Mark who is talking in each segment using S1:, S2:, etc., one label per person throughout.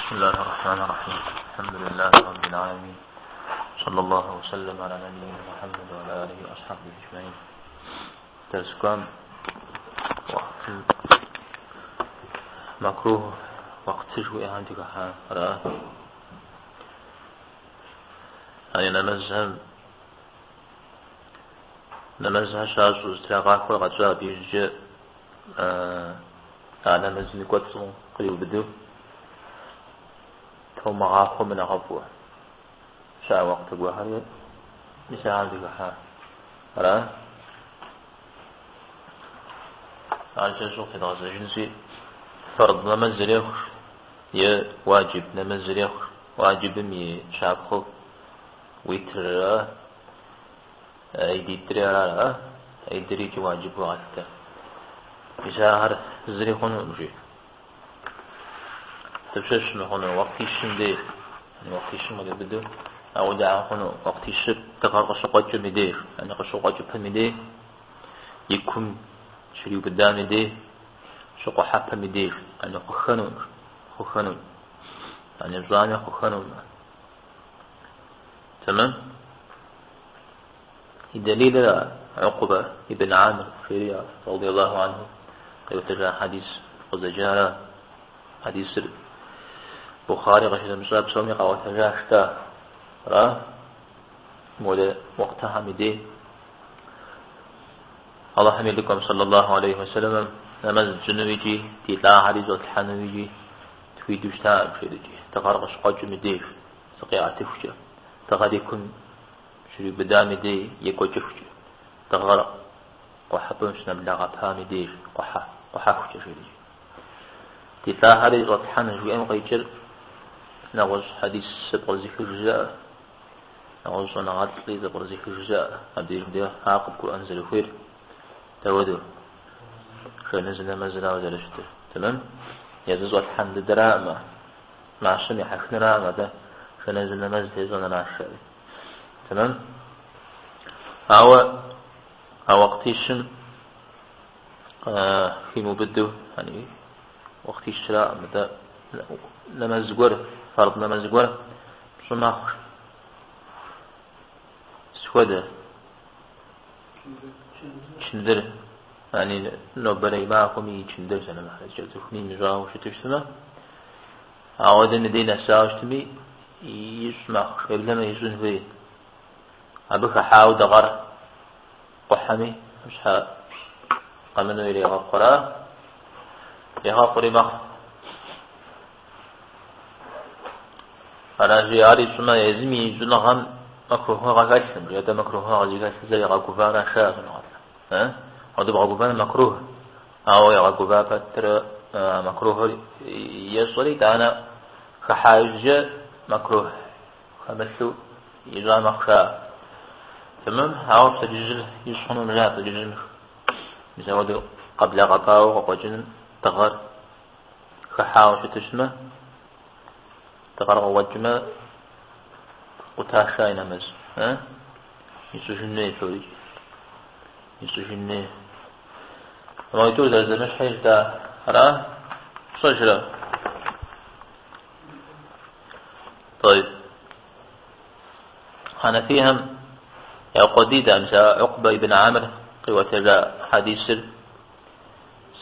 S1: بسم الله الرحمن الرحيم الحمد لله رب العالمين صلى الله وسلم على نبينا محمد وعلى آله وأصحابه أجمعين. Дерс кӏуам уэкътым мэкрух уэкъты жыхуиӏэхэм дыхыхьа ара? Ани нэмэзхэм нэмэзхэр щащӏу зытрагъахуэр къэтщӏа абы иужькӏэ а нэмэзым и кӏуэцӏым къриубыдэу томыгъахуэмэ нэхъыфӏу щыӏэ уэкъты гуэрхэри мис ахэм дыхыхьа ара? Ар кӏэщӏу къытедгъэзэжынщи, фэрд нэмэз ирехъу е уаджиб нэмэз ирехъу, уаджибым и щапхъэу уитрыр Идитӏри ара, идри икӏи уаджибу къалъытэ. Мис ахэр зыри хъунукъым, жи. Дапщэщ мыхъуну? Уэкътищым деж. Уэкътищым къриубыдэу ауэдэхэр хъуну. Уэкътищыр дыгъэр къыщыкъуэкӏым и деж, яни къыщыкъуэкӏыпэм и деж, и кум щриубыдам и деж, щыкъухьэпэм и деж. Яни хъухэнукъым, хъухэнукъым. Яни пщӏами хъухэнукъым. Тэмэм? И дэлилыр Укъубэ ибн Амир жери радиаллаху анху къиӏуэтэжа хьэдис къызэджара. Хьэдисыр Бухъари къыщынэмыщӏа псоми къаӏуэтэжащ та. Ара? Модэ уэкътыхэм и дей Аллахьым и лӏыкӏуэм саллаллаху алейхи вассаламым нэмэз тщӏыну икӏи ди лӏахэри щӏэтлъхьэну икӏи тхуидэу щытакъым, жери икӏи дыгъэр къыщыкъуэкӏым и деж зыкъиӏэтыхукӏэ, дыгъэр и кум щриубыдам и дей екӏуэкӏыхукӏэ, дыгъэр къухьэпӏэм щынэблэгъэпам и деж къухьэ, къухьэхукӏэ, жери. Ди лӏахэри щӏэтлъхьэн жиӏэм къикӏыр нэгъуэщӏ хьэдис зэпкърызыхыж щыӏэ, нэгъуэщӏ щӏэныгъэлӏи зэпкърызыхыж щыӏэ, абдежым де ар къыбгурыӏуэн зэрыхуейр дауэдэу жэназы нэмэзырауэ зэрыщытыр. Тэмэм? Езы щӏэлъхьэн дыдэраӏымэ, мащэм ехьэхыныраӏымэ, атӏэ жэназы нэмэз тещӏэныращ, жаӏэри. Тэмэм? Ауэ а уэкътищым химыубыдэу, яни уэкътищыраӏым, атӏэ нэмэз гуэр, фэрд нэмэз гуэр пщӏы мэхъу. Сыт хуэдэ? Чындыр, яни нобэрей махуэми ичындыр сэнэмыхьэкӏэ цӏыхуми имыщӏауэ щыту щытмэ, ауэдэм и дей нэсауэ щытми, ищӏ мэхъу, уеблэмэ ищӏын хуей. Абы хыхьауэ дыгъэр къухьэми, щхьэ къэмынэу ирегъэкъура, егъэкъури мэхъу. Аращи, ар ищӏмэ, езым и щӏыныгъэм мэкрухыгъэ хэлъым, атӏэ мэкрухыгъэ зыхэлъыр зэригъэгуваращ щӏэныгъэлӏым. Ауэдэ бгъэгувэныр мэкрух, ауэ ягъэгува пэтрэ мэкрухыр ещӏэри, итӏанэ хыхьа иужькӏэ мэкрух хэмылъу ищӏа мэхъу жаӏэ. Тэмэм, ауэ пщэдджыжьыр ищӏ хъунукъым жаӏэ пщэдджыжьым. Мис ауэдэу къэблэгъэпауэ къыкъуэкӏыным дыгъэр хыхьауэ щыту щытмэ, дыгъэр къыкъуэкӏмэ, къутащ и нэмэз. Ищӏыжын хуей псори. Ищӏыжын хуей. Ауитӏур зэрызэмыщхьыр жытӏа ара? Пщӏэжрэ? طيب. Хьэнэфийхэм яукъуэдий да, мис а Укъбэ ибн Амир къиӏуэтэжа хьэдисыр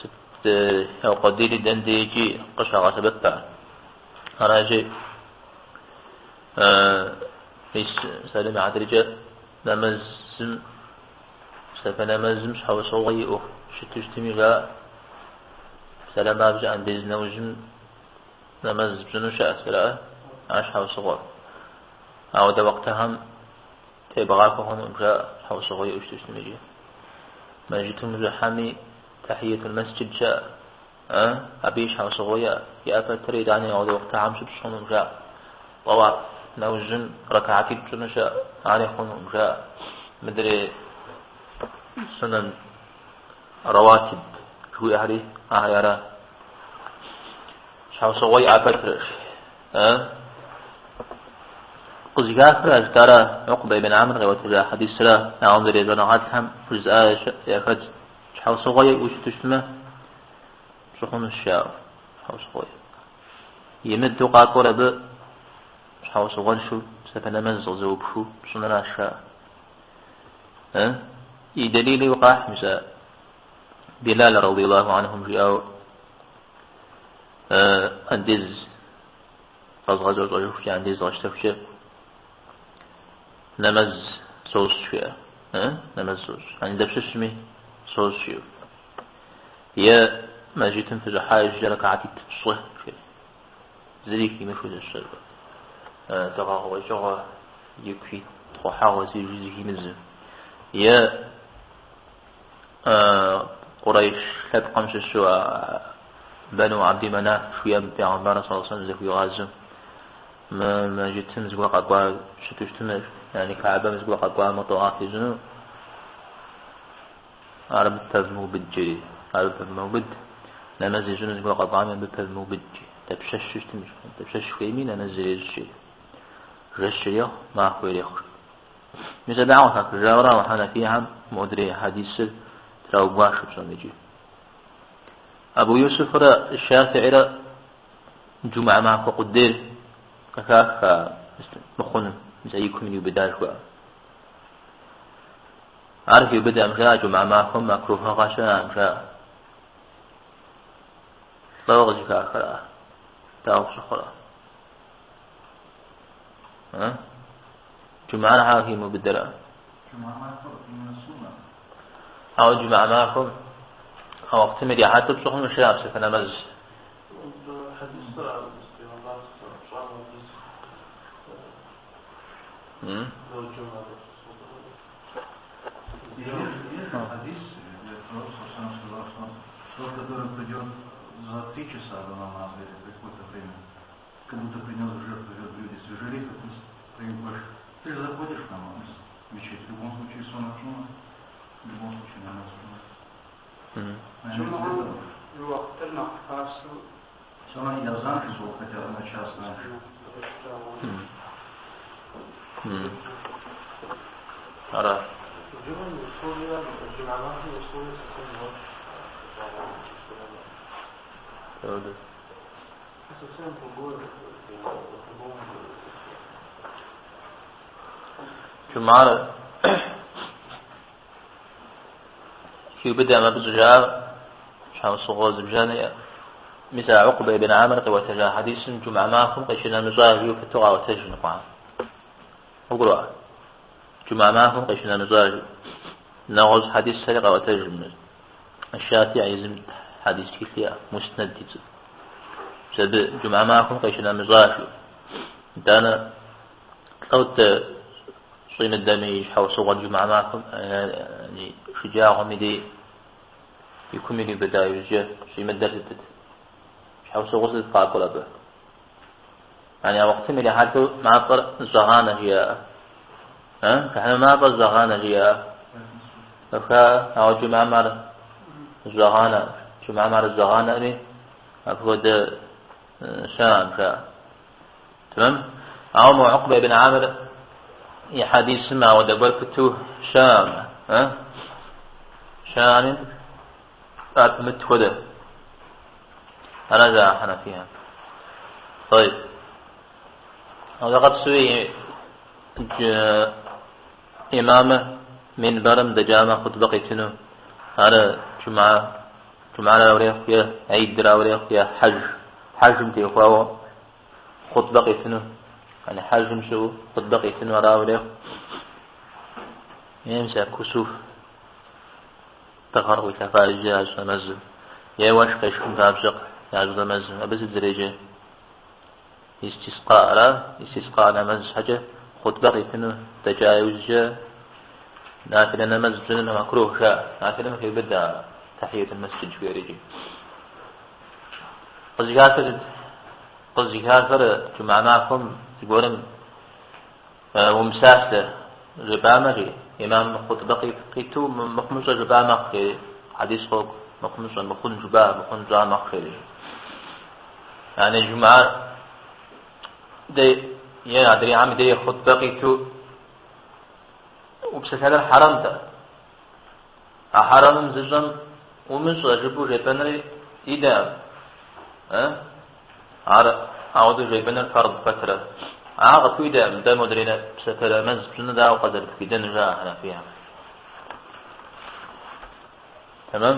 S1: сыт яукъуэдийри дэн дежкӏи къыщагъэсэбэп ар. Аращи, мис псалъэм и хьэтыркӏэ нэмэзым, псапэ нэмэзым щхьэусыгъуэ иӏэу щыту щытми жаӏэ. Псалъэм папщӏэ андез нэужьым нэмэз пщӏыну щыӏэщ, ара? Ар щхьэусыгъуэ. Ауэдэ уэкътыхэм тебгъахуэ хъунукъым жаӏэ, щхьэусыгъуэ иӏэу щыту щытми икӏи. Мэжджытым ущӏыхьэми тахьиетул мэсджид щыӏэ, абы и щхьэусыгъуэ иӏэ, иӏэ пэтрэ итӏани ауэдэ уэкътыхэм щыпщӏ хъунукъым жаӏэ. Тӏэуаф нэужьым ракаатитӏ пщӏыну щыӏэ, ари хъунукъым жаӏэ. Мыдрей сунэн рэуатиб жыхуиӏэхэри ахэри ара. Щхьэусыгъуэ иӏэ пэтрэщ. Къызыхахыр а жытӏара Укъбэ ибн Амир къиӏуэтэжа хьэдисра, ауэ мыдрей щӏэныгъэлӏхэм жызыӏа яхэт. Щхьэусыгъуэ иӏэу щыту щытмэ, пщӏы хъунущ жаӏэу, щхьэусыгъуэ. Имыдэу къакӏуэр абы щхьэусыгъуэншэу псапэ нэмэз къызэупхыу пщӏыныращ жаӏэ. И дэлилу къахь мис а Билал радиаллаху анхум жиӏауэ андез къэзгъэщӏэрэщӏэжыхукӏэ, андез къэсщтэхукӏэ нэмэз сощӏ жиӏэ. Нэмэз сощӏ. Ани дапщэщми сощӏ жиӏэу. Е мэжджытым фыщӏыхьа иужькӏэ рэкаатитӏ фщӏы, жиӏэ. Зыри химыхыу зэщэр. Дыгъэ къыкъуэкӏыгъуэ ику ит къухьэгъуэ зыри зыхимыдзу. Е Къурайш лъэпкъым щыщу Бану Абди Манаф жиӏэм пегъэмбар саллаллаху алейхи вассалам зыхуигъазэу мы мэжджытым зыгуэр къэкӏуа щыту щытмэ, яни Каабэм зыгуэр къэкӏуамэ тӏуаф ищӏыну, ар абы пэвмыубыд жери, ар абы пэвмыубыд, нэмэз ищӏыну зыгуэр къэкӏуами абы пэвмыубыд жи. Дапщэщу щытмэ, дапщэщ хуейми нэмэз ирещӏ жери. Жэщ ирехъу, махуэ ирехъу. Мис абы къыхахыжауэрэ ауэ хьэнэфийхэм модрей хьэдисыр траубгъуащ псом икӏи. Абу Юсуфрэ Шафиирэ джумыӏэ махуэ къудейр къыхах мыхъуным, мис а и кум ириубыда жыхуаӏэр. Ар хиубыдэкъым жаӏэ джумыӏэ махуэм макрухыгъэ щыӏэкъым жаӏэ. Лӏэуэ къызыхахыр ар. Дауэ къыщыхъурэ? Джумыӏэр хьэ химыубыдэрэ? Ауэ джумыӏэ махуэм а уэхътым ирихьэлӏэу пщӏы хъуну жаӏэ псапэ нэмэз.
S2: Хадис, сказал, что тот, который придет за 3 часа до намаза или какое-то время, как будто принес в жертву верблюде свежий больше. Ты же заходишь в намаз, в мечеть, в любом случае сунна джума, в любом случае намаз джума.
S3: Джумыӏэм и уэхътыр нэхъ пасэу.
S2: Все равно и азан шел хотя бы на час раньше.
S1: Ара.
S3: Джумэм и условия, джумэ махуэм и условия совсем иначе.
S1: Правда.
S3: Совсем другое, по-другому.
S1: Джумар хиубыдэм абы щӏыжаӏар щхьэусыгъуэ зыбжанэ иӏэ. Мис а Укъбэ ибн Амир къиӏуэтэжа хьэдисым джумыӏэ махуэм къищынэмыщӏа жиӏэу пыту къаӏуэтэж ныкъуэхьэм. Угурыӏуа? Джумыӏэ махуэм къищынэмыщӏа жиӏэу. Нэгъуэщӏ хьэдисхэри къаӏуэтэж. Шафиӏ езым хьэдис тхылъ иӏэ, Муснэд и цӏэу. Мис абы джумыӏэ махуэм къищынэмыщӏа жиӏэу. Итӏанэ лӏэут щӏимыдэми и щхьэусыгъуэр джумыӏэ махуэм шэджагъуэм и дей и кум ириубыда иужькӏэ щӏимыдэр сытыт? Щхьэусыгъуэр сыт къакӏуэр абы? Яни а уэхътым ирихьэлӏэу мафӏэр зыщӏэгъанэ жиӏэ. Жыхьэнмэ мафӏэр зыщӏэгъанэ жиӏэ. Хэха, ауэ джумыӏэм ар зыщӏэгъанэ, джумыӏэм ар зыщӏэгъанэми, апхуэдэ щыӏэкъым жаӏэ. Тэмэм? Ауэ мо Укъбэ ибн Амир и хьэдисым ауэдэ гуэр пыту щыӏэкъым. Щыӏэми, ар пымыт хуэдэ. Ара жаӏэ хьэнэфийхэм. طيب. Ауэ къэпсуи имамыр минбарым дэкӏамэ хъутбэ къитыну. Ар джумыӏэ, джумыӏэр урехъу е гьидыр урехъу е хьэж, хьэжым теухуауэ хъутбэ къитыну. Яни хьэжым щыӏэу хъутбэ къитыну ара урехъу. Е мис а кусуф дыгъэр къуилъэфа иужькӏэ ящӏ нэмэзым. Е уэшх къешхын папщӏэ ящӏ нэмэзым. Абы сыт зэреджэ? Истискъа, ара? Истискъа нэмэз щхьэкӏэ хъутбэ къитыну дэкӏа иужькӏэ нафилэ нэмэз пщӏыну макрух жаӏэ. Нафилэм хеубыдэ тахьиятул мэсджид жыхуиӏэр икӏи. Къызыхахыр сыт? Къызыхахыр джумыӏэ махуэм зыгуэрым умыпсалъэ жыпӏамэ, жи, имам хъутбэ къиту мыхъумыщӏэ жыпӏа мэхъу, жери, хьэдис къокӏуэ, мыхъумыщӏэ, мыхъун жыпӏа, мыхъун пщӏа мэхъу, жери. Яни джумыӏэр дей е адрейхэм дей хъутбэ къиту упсэлъэныр хьэрэмтэ. А хьэрэмым зыщӏэм умыщӏэ жыпӏэу жепӏэнри идэкъым. Ар Ауэдэу жепӏэныр фэрд пэтрэ. Ар къыпхуидэкъым, дэ модрей псапэ нэмэз пщӏыныр дауэ къызэрыпхуидэну, жаӏэ хьэнэфихэм. Тэмэм?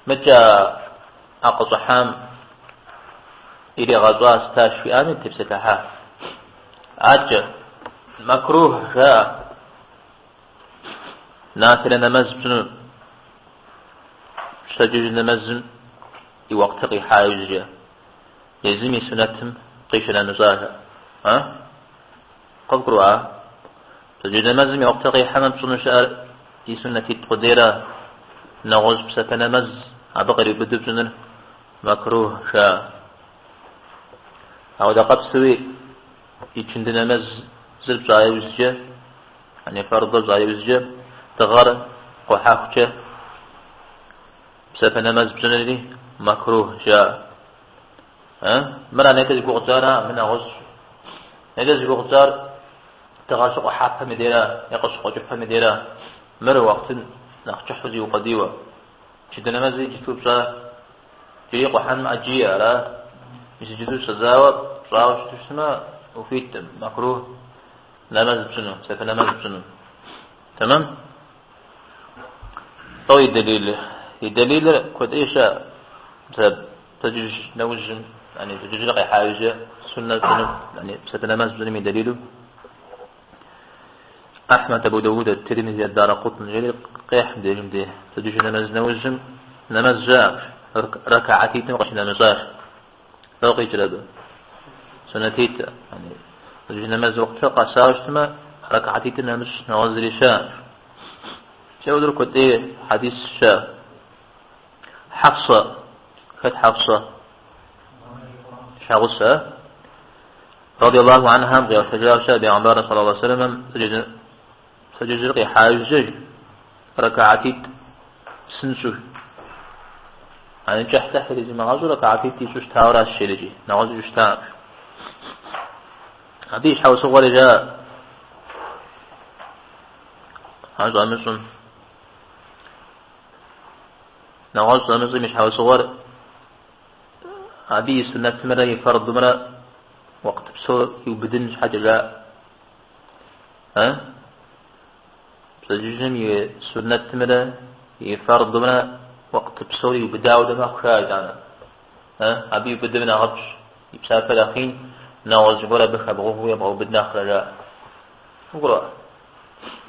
S1: Мыкӏэ а къыщӏыхьам иригъэщӏа сытащ жиӏами тепсэлъыхьа. Адэкӏэ мэкрух жаӏэ. Нафилэ нэмэз пщӏыну пщэдджыжь нэмэзым и уэкътыр къихьа иужькӏэ, езым и сунэтым къищынэмыщӏа жаӏэ. А? Къывгурыӏуа? Пщэдджыжь нэмэзым и уэкътыр къихьэмэ пщӏыну щыӏэр и сунэтитӏ къудейра? Нэгъуэщӏ псапэ нэмэз абы къриубыдэу пщӏыныр мэкрух жаӏэ. Ауэдэ къабзэуи ичынды нэмэзыр пщӏа иужькӏэ, яни фэрдыр пщӏа иужькӏэ, дыгъэр къухьэхукӏэ псапэ нэмэз пщӏынри мэкрух жаӏэ. Мыра нетӏэ зи гугъу тщӏара, мы нэгъуэщӏ. Нетӏэ зи гугъу тщӏар дыгъэр щыкъухьэпэм и дейра е къыщыкъуэкӏыпэм и дейра. Мыр уэкътын нэхъ кӏыхьу зиукъуэдийуэ. Ичынды нэмэзыр иджыту пщӏа, иджыри къухьэным ӏэджи иӏэ, ара? Мис иджыту щӏэдзауэ пщӏауэ щыту щытмэ, ухуиткъым мэкрух нэмэз пщӏыну, псапэ нэмэз пщӏыну. Тэмэм? Лӏо и дэлилыр. И дэлилыр куэд ӏей щыӏэ. Пщэдджыжь нэужьым, яни пщэдджыжьыр къихьа иужькӏэ суннэ пщӏыну, яни псапэ нэмэз пщӏыным и дэлилу. Ахьмэд, Абу Дауд, Ат-Тирмизи, Ад-Даракъутни жери къехь мыбдежым де. Пщэдджыжь нэмэз нэужьым нэмэз щыӏэщ, ракаатитӏым къыщынэмыщӏащ. Лӏо къикӏыр абы? Сунэтитӏ, яни пщэдджыжь нэмэз уэкътыр къэсауэ щытмэ, ракаатитӏым нэмыщӏ нэгъуэщӏ зыри щыӏэщ. Кӏэур куэд ӏей хьэдис щыӏэ. Хьэфсэ. Хэт Хьэфсэ? Щхьэгъусэ. Ради Аллаху анхам къиӏуэтэжащ Бегъымбар саллаллаху алейхи вассаламым пщэдджыжьыр къихьа иужькӏэ ракаатитӏ псынщӏэу. Ани кӏыхь-лӏыхь иризимыгъэщӏу ракаатитӏ ищӏу щытауэ аращ жерикӏи, нэгъуэщӏ ищӏу щытакъым. Абы и щхьэусыгъуэри жаӏэ. Ар щӏамыщӏым. Нэгъуэщӏ щӏамыщӏым и щхьэусыгъуэр абы и суннэтымрэ и фэрдымрэ уэкът псо иубыдын щхьэкӏэ жаӏэ. А? Пщэдджыжьым и суннэтымрэ и фэрдымрэ уэкът псор иубыдауэ дэ мэхъу жаӏэ итӏанэ. А? Абы иубыдым нэхъыфӏщ, и псапэр нэхъ ин, нэгъуэщӏ гуэр абы хэбгъэувэу ебгъэубыд нэхърэ жаӏэ. Угурыӏуа?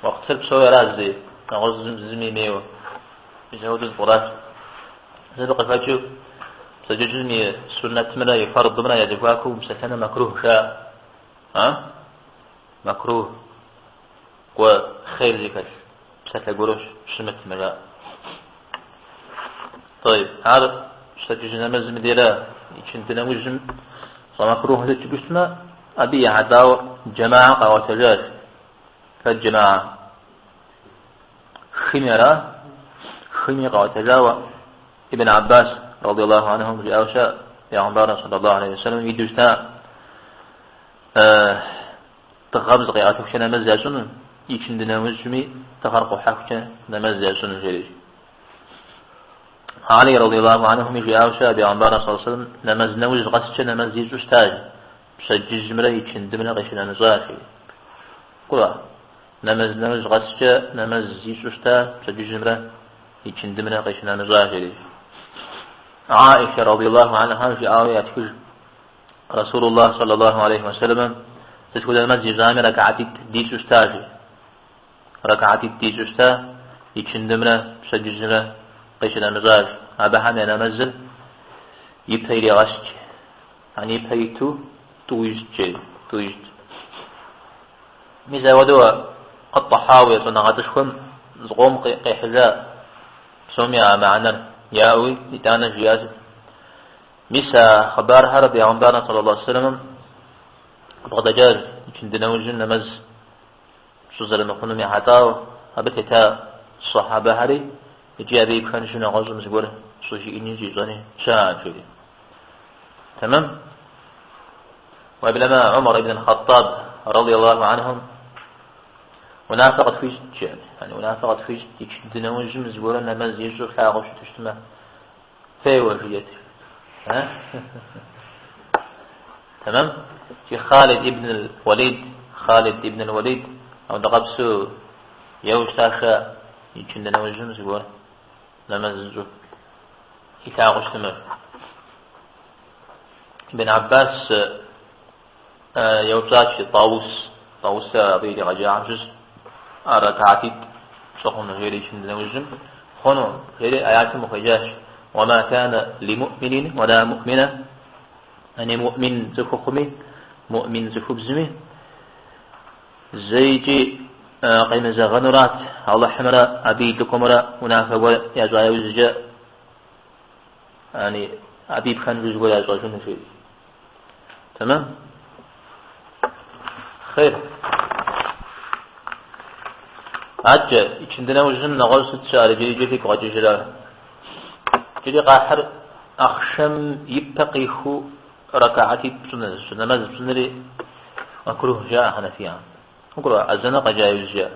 S1: Уэкътыр псори аращ зей, нэгъуэщӏ зыми имейуэ. Мис апхуэдэу зыпкърах. Абы къыхэкӏыу пщэдджыжьым и суннэтымрэ и фэрдымрэ я зэхуакуу упсэлъэныр мэкрух жаӏэ. А? Мэкрух. Кӏуэ хъер зыхэлъ псалъэ гуэру щымытмэ жаӏэ. Тӏэйб, ар пщэдджыжь нэмэзым дейрэ ичынды нэужьым щӏэмэкрухыр сыт жыпӏэу щытмэ, абы ехьэлӏауэ джэмаӏэ къаӏуэтэжащ. Хэт джэмаӏэ? Хыми ара? Хыми къаӏуэтэжауэ Ибн Аббас, радиаллаху анхум, жиӏауэ щыӏэ, Пейгъэмбар саллаллаху алейхи вассалам идэу щыта дыгъэм зыкъиӏэтыхукӏэ нэмэз ящӏыну, ичынды нэужьми дыгъэр къухьэхукӏэ нэмэз ящӏыну жери. Али радиаллаху анхуми жиӏауэ щыӏэ, Пейгъэмбар саллаллаху алейхи вассалам нэмэз нэужь къэскӏэ нэмэз ищӏу щытащ, пщэдджыжьымрэ ичындымрэ къищынэмыщӏащ. Кӏуэ, нэмэз нэужь къэскӏэ нэмэз ищӏу щыта, пщэдджыжьымрэ ичындымрэ къищынэмыщӏащ, жери. Аишэ радиаллаху анха жиӏауэ ятхыж Расулуллах саллаллаху алейхи вассаламым сыт хуэдэ нэмэз ищӏами ракаатитӏ дищӏу щыта, жи. Ракаатитӏ дищӏу щыта, ичындымрэ пщэдджыжьымрэ къищынэмыщӏащ. Абыхэм я нэмэзыр ипэ иригъэщт, яни ипэ иту тӏу ищӏт, жери, тӏу ищӏт. Мис апхуэдэу Ат-Тӏэхьауи щӏэныгъэлӏышхуэм зыкъом къехьыжа псоми а мыхьэнэр яӏэуи, итӏанэ жиӏащ. Мис а хъыбархэр Пейгъэмбар саллаллаху алейхи вассаламым къыбгъэдэкӏащ ичынды нэужьым нэмэз пщӏы зэрымыхъунум ехьэлӏауэ, абы тета сэхьабэхэри икӏи абы и пхэнжу нэгъуэщӏым зыгуэр щӏыжиӏэни щӏищӏэни щыӏэкъым, жери. Тэмэм? Уеблэмэ Умар ибн аль-Хаттаб, радиаллаху анхум, унафэ къытхуищӏт, жиӏэри. Яни унафэ къытхуищӏт, ичынды нэужьым зыгуэрым нэмэз ищӏу флъагъуу щыту щытмэ, феуэ, жиӏэт. Тэмэм? Икӏи Хъалид ибн Уэлид, Хъалид ибн Уэлид, ауэдэ къабзэу еуэу щытащ ичынды нэужьым зыгуэр нэмэз зыщӏу илъагъуу щытмэ. Ибн Аббас еупщӏащ Таус, Таус абы иригъэджахэм щыщ, ар рэкаатитӏ пщӏы хъуну жери ичынды нэужьым хъуну жери аятым къыхуеджащ. Уама кана лимуъминин уала муъмина, яни муъмин цӏыхухъуми, муъмин цӏыхубзми зэикӏи къемызэгъынурат Алыхьымрэ абы и лӏыкӏуэмрэ унафэ гуэр ящӏа иужькӏэ, яни абы и пхэнжу зыгуэр ящӏэжыну жери. Тэмэм? Хъер. Адэкӏэ, ичынды нэужьым нэгъуэщӏ сыт щыӏэр иджыри иджы фигу къэкӏыжрэ? Иджыри къахьыр ахъшэм и пэ къихуу рэкаатитӏ пщӏыныр, нэмэз пщӏынри мэкрух жаӏэ хьэнэфиям. Укӏуэ, азэныр къэджа иужькӏэ,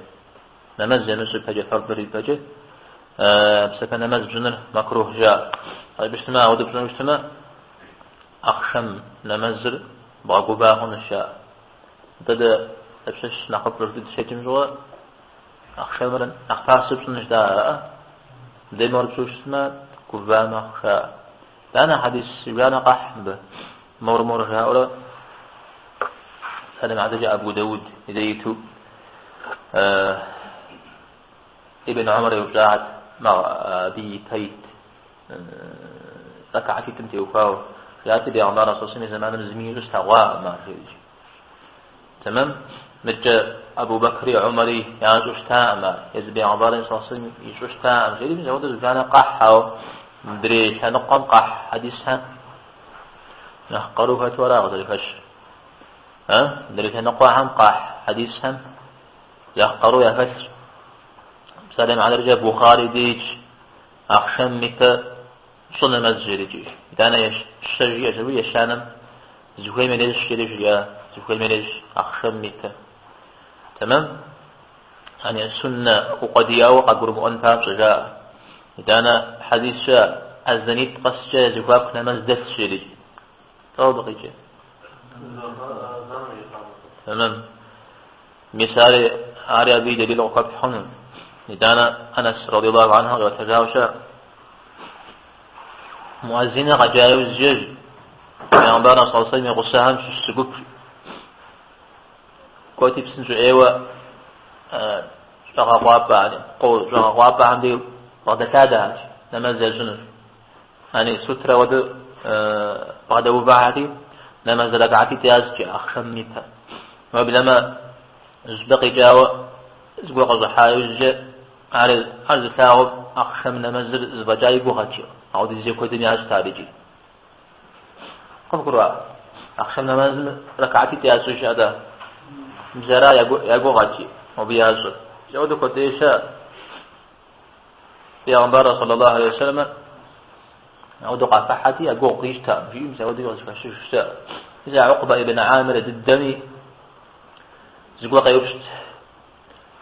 S1: нэмэз ямыщӏ ипэкӏэ, фэрдыр ипэкӏэ, псапэ нэмэз пщӏыныр мэкрух жаӏэ. Абы щытмэ, ауэдэу пщӏыну щытмэ, Ахъшэм нэмэзыр бгъэгува хъунущ жаӏэ. Нтӏэ дэ дапщэщ нэхъыфӏыр дыщеджэм щыгъуэ ахъшэмыр нэхъ пасэу пщӏынущ дэ аӏэ. Мыдей мор пщӏыу щытмэ, гува мэхъу жаӏэ. Итӏанэ хьэдис зыбжанэ къахь мыбы. Мор мор жаӏэурэ псалъэм хьэтыркӏэ Абу Дауд и дей иту Ибн Умар еупщӏат абы и пэ ит рэкаатитӏым теухуауэ. Жиӏати, бегъымбар саллаллаху и зэманым зыми ищӏу слъэгъуакъым ар, жиӏэри. Тэмэм? Мыдкӏэ Абу Бэкри Умари ящӏу щытакъым ар, езы бегъымбарым саллаллаху ищӏу щытакъым, жиӏэри, мис апхуэдэу зыбжанэ къахь, ауэ мыдрей лъэныкъуэм къахь хьэдисхэм нэхъ къару хэту ара къызэрыхэщыр. А? Мыдрей лъэныкъуэхэм къахь хьэдисхэм нэхъ къару яхэлъщ. Псалъэм хьэтыркӏэ Бухъари деж Ахъшэм ипэ пщӏы нэмэз жерикӏи. Итӏанэ щэ жиӏэщ абы, ещанэм зыхуейм ирещӏ жери жриӏа, зыхуейм ирещӏ ахъшэм ипэ. Тэмэм? Яни суннэ укъуэдияуэ къагурымыӏуэн папщӏэ жаӏэ. Итӏанэ хьэдис щыӏэ, азэнитӏ къэскӏэ я зэхуаку нэмэз дэлъщ жерикӏи. Лӏо абы къикӏыр? Тэмэм. Мис ари, ари абы и дэлил къыхуэпхь хъуну. Итӏанэ Анас радиаллаху анху къиӏуэтэжауэ щыӏэ. Муӏэзиныр къэджа иужькӏэ Пейгъэмбар саллаллаху алейхи и гъусэхэм щыщ зы гуп кӏуэти псынщӏэу ӏейуэ щӏэгъэкъуапӏэ, щӏэгъэкъуапӏэхэм дей бгъэдэлъадэхэщ, нэмэз ящӏынущ. Яни сутрэ хуэдэу бгъэдэувахьэти, нэмэз рэкаатитӏ ящӏкӏэ ахъшэмым ипэ. Уеблэмэ, зыщӏыпӏэ къикӏауэ зыгуэр къыщӏыхьа иужькӏэ, ар ар зылъагъум ахъшэм нэмэзыр зэфӏэкӏа и гугъэт, жиӏэу. Ауэдизкӏэ куэдым ящӏт ар икӏи. Къывгурыӏуа? Ахъшэм нэмэзым рэкаатитӏ ящӏу щыӏэ-тӏэ? Мис ара я гугъэт, жиӏэу, мобы ящӏыр. Ауэдэу куэдей щыӏэ. Пейгъэмбар саллаллаху алейхи вассалам ауэдэу къахыхьэти, я гугъу къищтэкъым, жиӏэу мис ауэдэу къызыхэщыж щыӏэ. Мис а Укъбэ ибн Амир дыдэми зыгуэр къеупщӏт.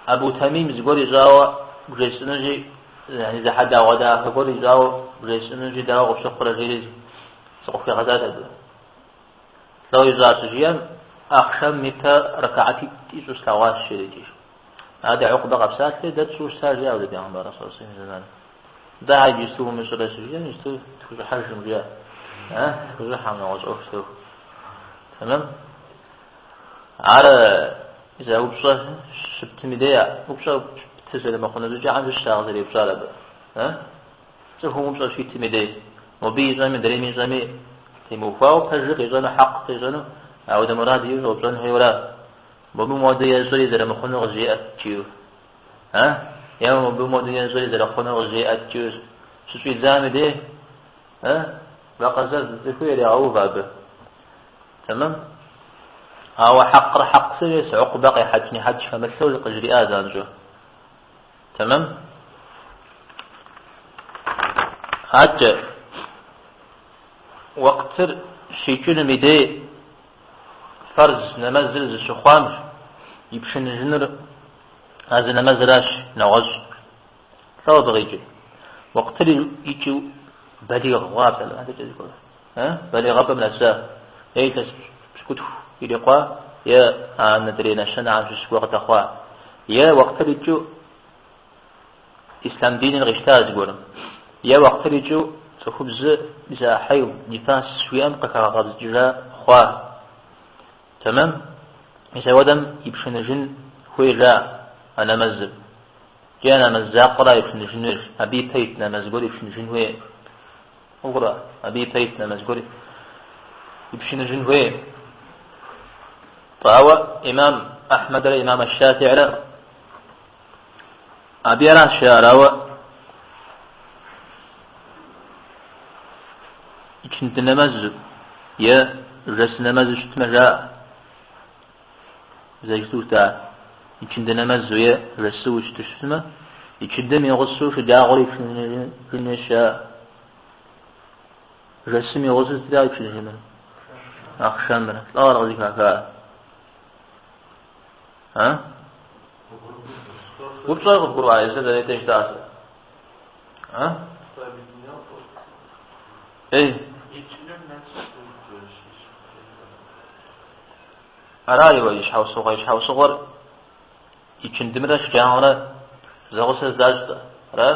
S1: Абу Тамим зыгуэр ищӏауэ бжесӏэнущи, яни зы хьэдагъуэдахэ гуэр ищӏауэ бжесӏэнущи, дауэ къыпщыхъурэ жери зыкъыхуигъэзат абы. Лӏо ищӏа щыжиӏэм, ахъшэм ипэ рэкаатитӏ ищӏу слъэгъуащ, жери. Адэ Укъбэ къэпсалъэри дэ тщӏыуэ щыта жиӏа абы Пейгъэмбар саллаллаху алейхи зэманым. Дэ ар иджысту умыщӏрэ щыжиӏэм, иджысту тхущӏыхьэжым жиӏа. А, тхущӏыхьэм нэгъуэщӏ ӏуэху соху. Тэмэм? Ар зэ упщӏэ щыптым и дей, упщӏэ пты зэрымыхъуну щӏыкӏэхэм щыщ ар къызэреупщӏар абы. А? Цӏыхум упщӏэ щитым и дей, мобы ищӏэми, мыдрейм ищӏэми темыухуауэ пэжыр къищӏэну, хьэкъ къищӏэну, ауэдэ мурад иӏэу щӏэупщӏэн хуейуэра. Мобы модэ ещӏэри зэрымыхъунур къызжеӏэт, жиӏэу. А? Е мобы модэ ещӏэри зэрыхъунур къызжеӏэт, жиӏэу щыщӏидзам и дей, а? Вакъэ зэв цӏыхур ирегъэувэ абы. Тэмэм? Ауэ хьэкъыр хьэкъ сыт, Укъбэ къехьэкӏ-нехьэкӏ хэмылъу къыжриӏа занщӏэу. Тэмэм? Адэкӏэ, уэкътыр щикӏынум и дей фэрз нэмэзыр зыщыхъуам ипшыныжынур а зы нэмэзыращ, нэгъуэщӏ. Лӏо абы къикӏыр. Уэкътыр икӏыу балигъ хъуа псалъэм хьэтыркӏэ зыгуэр. Балигъыпӏэм нэса, е илъэс пщыкӏутху ирикъуа, е а мыдрей нэщэнэхэм щыщ гуэр къыдэхъуа, е уэхътыр икӏыу ислъам диныр къищта зыгуэрым, е уэхътыр икӏыу цӏыхубзыр мис а хьейд, нифас жиӏэм къыхэгъэкъэбзыкӏыжа хъуа. Тэмэм? Мис апхуэдэм ипшыныжын хуей жаӏэ а нэмэзыр. Икӏи а нэмэз закъуэра ипшыныжын хуейр, абы ипэ ит нэмэз гуэр ипшыныжын хуей. Къывгурыӏуа? Абы ипэ ит нэмэз гуэр ипшыныжын хуей. Ауэ имам Ахьмэдрэ имам Аш-Шафиърэ абы аращ жаӏэр, ауэ ичынды нэмэзу е жэс нэмэзу щытмэ жаӏэ. Зэрыжытӏэу щыта ичынды нэмэзу е жэсыуэ щыту щытмэ, ичындым и гъусэу шэджагъуэр ипшыныжын хуейщ жаӏэ. Жэсым и гъусэу сытра ипшыныжынур? Ахъшэмрэ. Лӏо ар къызыхахар? А? Упщӏэр къывгурыӏуа езыр зэретӏэ жытӏащ. А? Эй. Ара и щхьэусыгъуэ, и щхьэусыгъуэр ичындымрэ шэджагъуэмрэ зэгъусэ зэдащӏ, ара?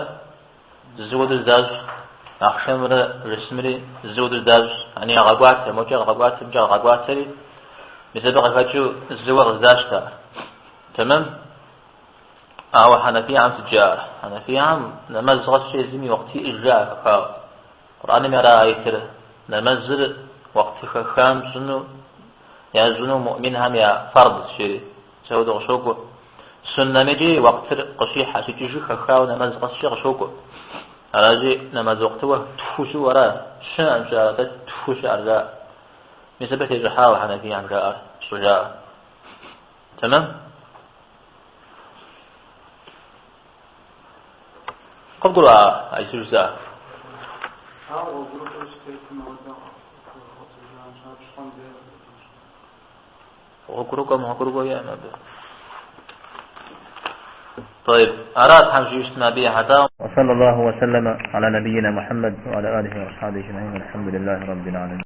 S1: Зыуэду зэдащӏ, ахъшэмрэ жэсымри зыуэду зэдащӏ, ани ягъэкӏуатэ, мокӏэ къагъэкӏуатэ, мыкӏэ къагъэкӏуатэри, мис абы къыхэкӏыу зыуэ къызэдащтэ. Тэмэм? Ауэ хьэнэфихэм сыт жаӏэр? Хьэнэфихэм нэмэз къэскӏэ езым и уэхъты иӏэж жаӏэ хэхауэ. Къурӏэным ара аетыр, нэмэзыр уэхъты хэхам щӏыну, ящӏыну муӏминхэм я фардщ, жери. Мис апхуэдэу къыщокӏуэ. Суннэмикӏи уэхътыр къыщихьэ, щикӏыжу хэхауэ нэмэз къэскӏэ къыщокӏуэ. Аращи, нэмэз уэхътыуэ тху щыӏэу ара? Щыӏэм щыӏэр, атӏэ тху щыӏэр жаӏэ. Мис абы тещӏыхьауэ хьэнэфихэм жаӏэр, щӏыжаӏэр. Тэмэм? Къывгурыӏуа а иджы жысӏар?
S3: Ауэ гъуэгурыкӏуэ щытетым ауэдэ къыхэгъэзэжам щапщхъэм деж.
S1: Гъуэгурыкӏуэм гъуэгурыкӏуэ иӏэм абы. طيب أراد حمشي يشتم به حتى وصلى الله وسلم على نبينا محمد وعلى آله وأصحابه أجمعين والحمد لله رب العالمين.